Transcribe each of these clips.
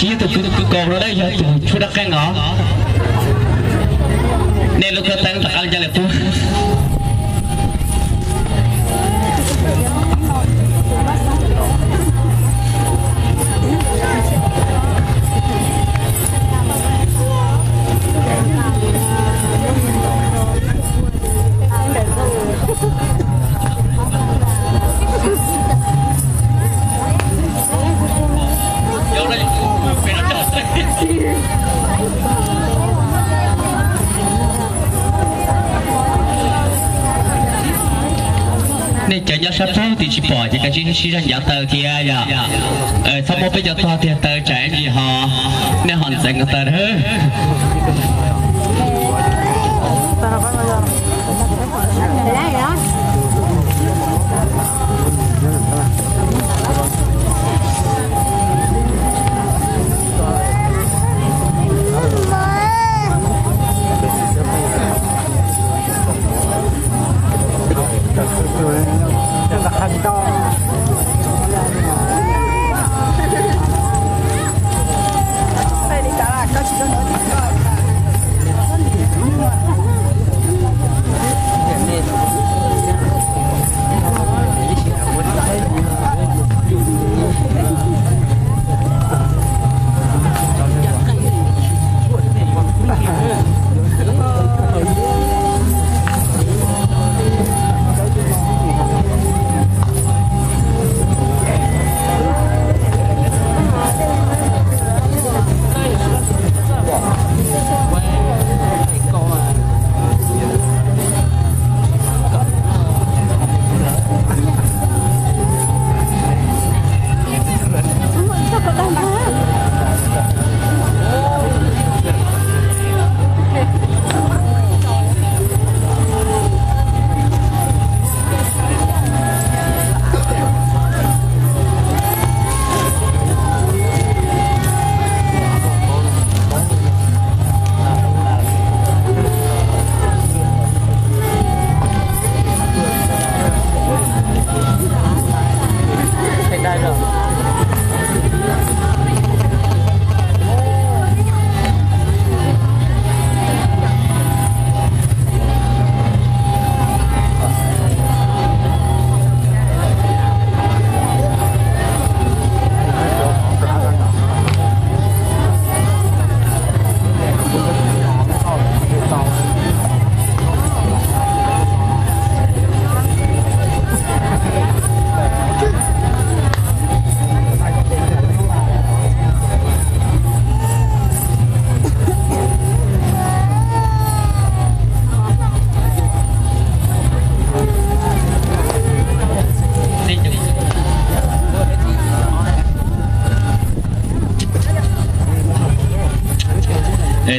Tsis yog tus kwv kaus no, yog tus tshuab dab qeej os. Nej lub koj teeb rov qab li cas lawm pub. Nej cov nyob sab pem tim tsis pom ces kav tsij sib zog ncav taw thiab yom. Txhob muab peb cov tog tiag taw tsam ib ntsis ho nej ho ntxeev ko taw na.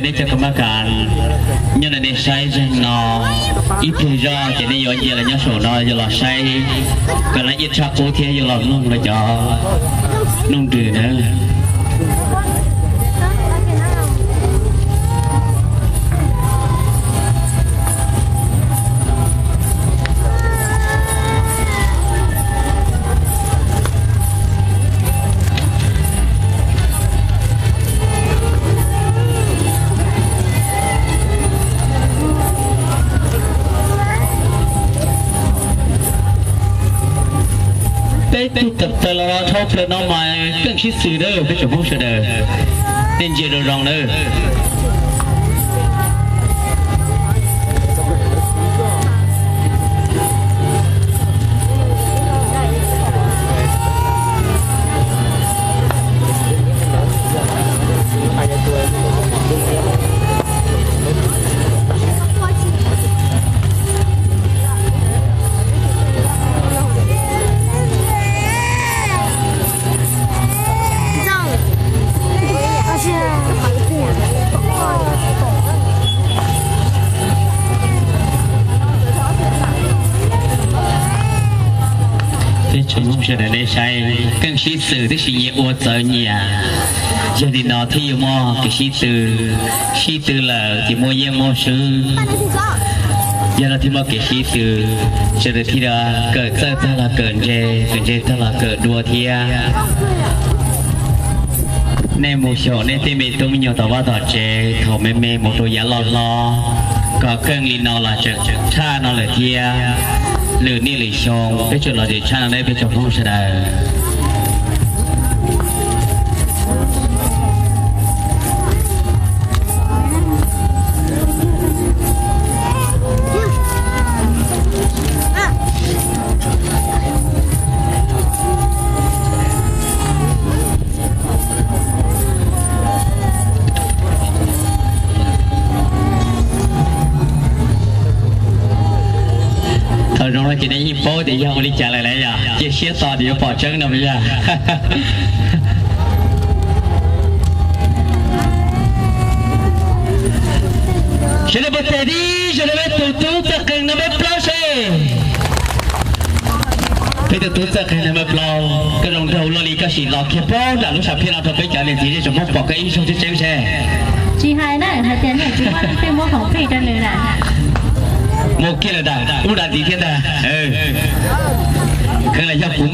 Nej cov kam mab kas, nyob ntawm nej saib zeeg no ib pliag zoj ces nej yuav cia los nyob saum no yuav los saib kom lawv ib tshaj qub thiab yuav los mloog lawv cov mloog nrws na. Peb tug tawm plaws los dhau plaws no mas keej sib xws na peb tsoom Hmoob sawv daws, nej ntsia zoo zoo na. Peb tsoom Hmoob sawv daws nej saib, keej sib xws tab sis nyias ua txawv nyias. Yog li no thiaj yuav muaj kev sib tw, sib tw lawm ces muaj yeej muaj swb. Yog no thiaj muaj kev sib tw, sawv daws thiaj kawm txawj tag los kawm ntse, kawm ntse tag los kawm dua thiab. Nej mus xyaum nej tej me tub me nyuam tom vaj tom tsev thaum me me mus rau yav loj hlob, kom keej li no los tseem tshaj no lawm thiab. Lwm niaj lwm xyoo peb tsuas los tseem tshaj no nawb peb tsoom Hmoob sawv daws. Thaum zoo no ces nej yeej paub tias yog ua li cas lawm lauj, yog cia siab tos tias yuav pom tseeb no mas yog. Sawv daws puas tes dib, sawv daws peb tus tub txawj qees no peb plaub seb. Peb tus tub txawj qees no peb plaub, koj zoo nraug luaj li koj sim los kiag plaub nram lub sam phiaj no rau peb cov niam txiv zej tsoom Hmoob pom koj ib zaug tseeb tseeb seb. Tsis hais na, hais tias nej tsis muab tej muab khoom pheej rau nws na. Muaj kiag lawm ntag, ub dab ntxiv thiab ntag. Kheev los yog kuv